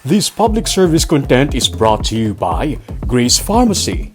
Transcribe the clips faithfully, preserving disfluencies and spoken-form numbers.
This public service content is brought to you by Grace Pharmacy.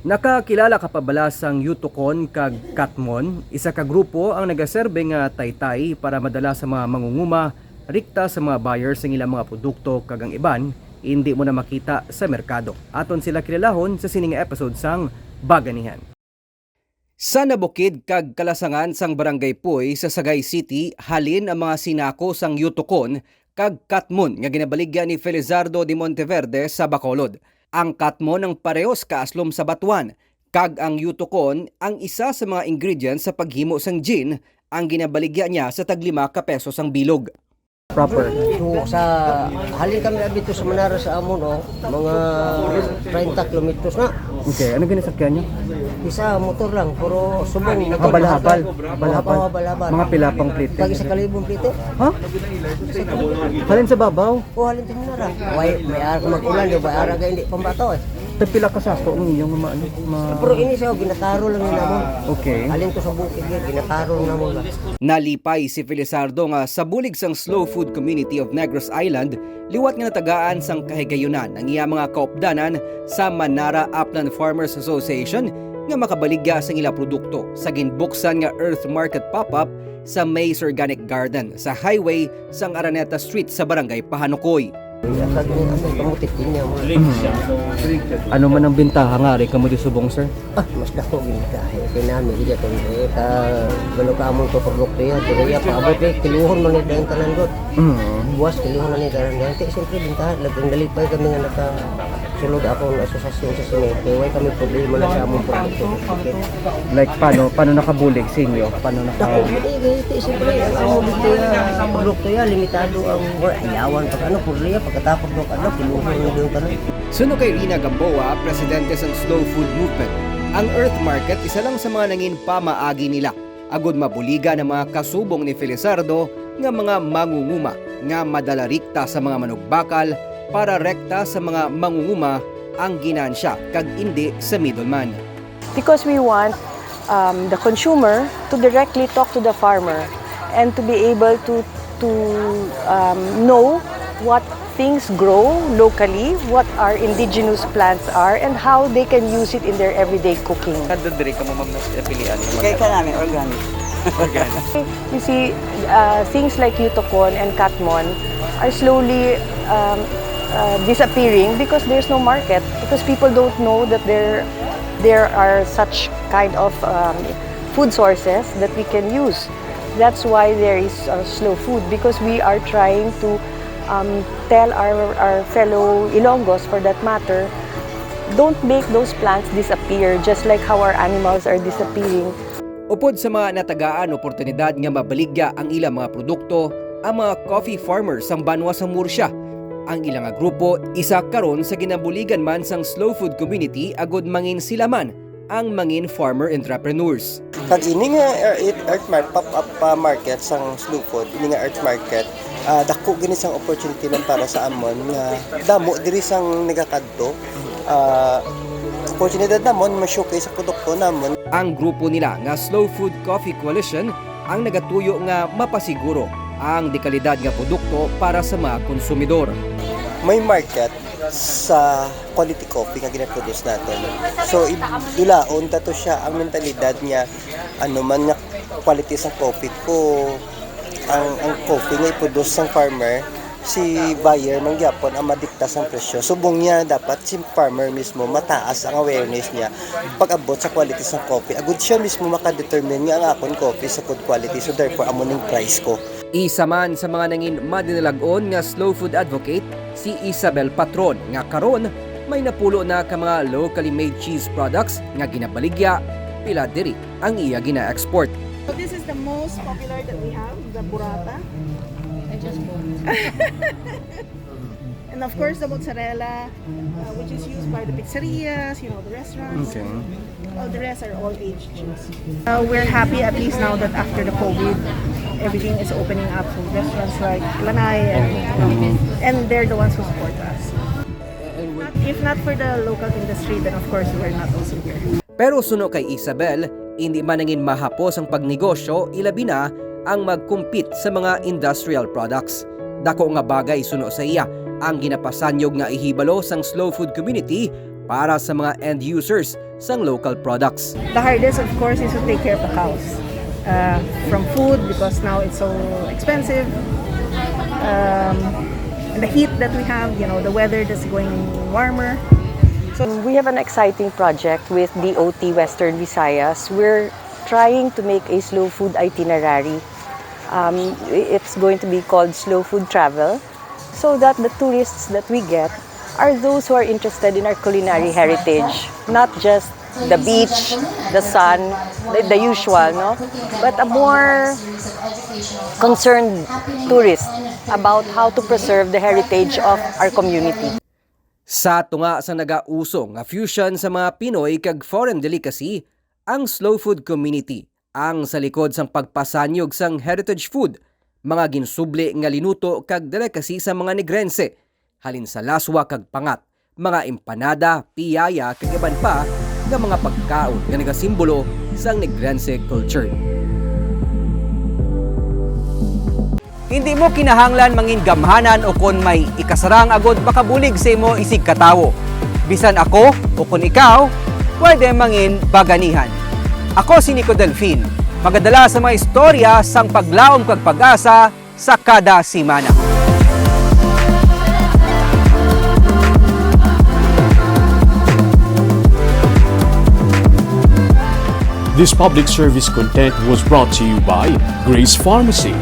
Nakakilala ka pa bala sang Yutukon kag Katmon, isa ka grupo ang nagaserbe nga taytay para madala sa mga mangunguma, rikta sa mga buyers sang ilang mga produkto kag ang iban indi mo na makita sa merkado. Aton sila kilalahon sa sini nga episode sang Baganihan. Sa nabukid kag kalasangan sang Barangay Puy sa Sagay City, halin ang mga sinako sang Yutukon kag Katmon nga ginabaligya ni Felizardo de Monteverde sa Bacolod. Ang Katmon ang parehos kaaslom sa batuan, kag ang Yutukon ang isa sa mga ingredients sa paghimo sang gin, ang ginabaligya niya sa taglima ka pesos ang bilog. Proper. So, sa, halin kami abito sa Manara sa amon, oh, mga treinta kilometros na. Okay, ano ginasakyan niyo? Isa, motor lang, pero subong, motor. Habal-habal. Habal-habal. Habal-habal. Mga pila pang plite? Tag isa ka libong plite. Ha? Halin sa Babaw? Oh, halin sa Manara. Way, may ara mag-ulan, di ba? Ara ka hindi pambato, eh. Tagpila ka sako ang inyong ma-, ano, ma- Pero ini siya, ginataro lang yun namon. Okay. Halin to sa bukid yun, ginataro lang namon ba? Nalipay si Felizardo nga sa bulig sang Slow Food Community of Negros Island, liwat nga natagaan sang kahigayunan ang iya mga kaupdanan sa Manara Apnan Farmers Association nga makabaligya sang ila produkto sa ginbuksan nga Earth Market Pop-Up sa May's Organic Garden sa highway sang Araneta Street sa Barangay Pahanukoy. Ang kamutik din niya, mga Ano man ang bintaha nga ari kamo di subong, sir? Ah, mas dako gid ka. Eh, kay nami gid to, eh, ka, galo ka amon to produkto yan. Pero iya pa abot, eh, kiluhon man ni dahil tanan, Dot. Mm. Buwas, kiluhon na ni dahil. Kaya, siyempre, bintahan, nag-, nalipay kami nga nakasulod ako ng asosasyon sa sini. Kaya, way kami problema na sa among produkto. Like, paano, paano nakabulig sa inyo? Paano naka- Dako gid, eh, kay, siyempre, ang among produkto yan, produkto yan, limitado ang, or, ayawan, pag ano, purliya, pagkatapos ng ano, kiluhon na yung tanan. Suno kay Rina Gamboa, presidente sang Slow Food Movement, ang Earth Market isa lang sa mga nangin pamaagi nila agud mabuligan ang mga kasubong ni Felizardo nga mga mangunguma nga madala rikta sa mga manugbakal para rekta sa mga mangunguma ang ginansya kag indi sa middleman. Because we want, um, the consumer to directly talk to the farmer and to be able to, to, um, know what things grow locally, what our indigenous plants are, and how they can use it in their everyday cooking. Kadto diri kamo, ma'am, napilian? Kay kanami, organic. Organic. You see, uh, things like Yutukon and Katmon are slowly, um, uh, disappearing because there's no market, because people don't know that there, there are such kind of, um, food sources that we can use. That's why there is, uh, slow food, because we are trying to, um, tell our, our fellow Ilonggos, for that matter, don't make those plants disappear just like how our animals are disappearing. Upod sa mga natagaan oportunidad nga mabaligya ang ilang mga produkto, ang mga coffee farmers sang banwa sang Murcia. Ang ila nga grupo isa karon sa ginabuligan man sang slow food community agud mangin sila man ang mangin farmer entrepreneurs. Kag ini nga, uh, it-, Earth Mar-, pop-up, uh, market sang slow food, ini nga Earth Market, uh, dako gini sang opportunity man para sa amon nga damo diri sang nagakadto. Uh, oportunidad namon ma-showcase ang produkto namon. Ang grupo nila nga Slow Food Coffee Coalition ang nagatuyo nga mapasiguro ang dekalidad nga produkto para sa mga konsumidor. May market sa quality coffee nga ginaproduce natin. So, id-, dulaon ta to siya ang mentalidad nga ano man nga quality sa coffee ko, ang, ang coffee nga i-produce sang farmer, si buyer man gyapon ang madikta sang presyo. Subong niya, dapat si farmer mismo mataas ang awareness niya pag-abot sa quality sang coffee. Agud siya mismo makadetermine nga ang akon coffee sa good quality, so therefore amo ning price ko. Isa man sa mga nangin madinalag-on nga slow food advocate si Isabel Patron, nga karon may napulo na ka mga locally made cheese products nga ginabaligya, pila diri ang iya gina-export. So this is the most popular that we have, the burrata. I just bought. And of course, the mozzarella, uh, which is used by the pizzerias, you know, the restaurants. Okay. All the rest are all aged cheese. Uh, we're happy at least now that after the COVID, everything is opening up. So restaurants like Lanai, and, and they're the ones who support us. If not for the local industry, then of course we're not also here. Pero suno kay Isabel, hindi man nangin mahapos ang pagnegosyo, ilabi na ang mag-compete sa mga industrial products. Dako nga bagay suno sa iya ang ginapasanyog nga ihibalo sang slow food community para sa mga end users sang local products. The hardest, of course, is to take care of the cows. Uh, from food, because now it's so expensive. Um, and the heat that we have, you know, the weather that's going warmer. So we have an exciting project with D O T Western Visayas. We're trying to make a slow food itinerary. Um, i- it's going to be called Slow Food Travel, so that the tourists that we get are those who are interested in our culinary heritage, not just the beach, the sun, the, the usual, no? But a more concerned tourist about how to preserve the heritage of our community. Sa tunga sa nagauso nga fusion sa mga Pinoy kag foreign delicacy, ang Slow Food Community ang sa likod sang pagpasanyog sang heritage food, mga ginsubli nga linuto kag delicacy sa mga Negrense, halin sa laswa kag pangat, mga empanada, piyaya kag iban pa nga mga pagkaon nga nagasimbolo sang Negrense culture. Hindi mo kinahanglan mangin gamhanan o kon may ikasarang agod makabulig sa imo isig katawo. Bisan ako o kon ikaw, pwede mangin baganihan. Ako si Nico Delfin, magadala sa mga istorya sang paglaom kag pag-asa sa kada semana. This public service content was brought to you by Grace Pharmacy,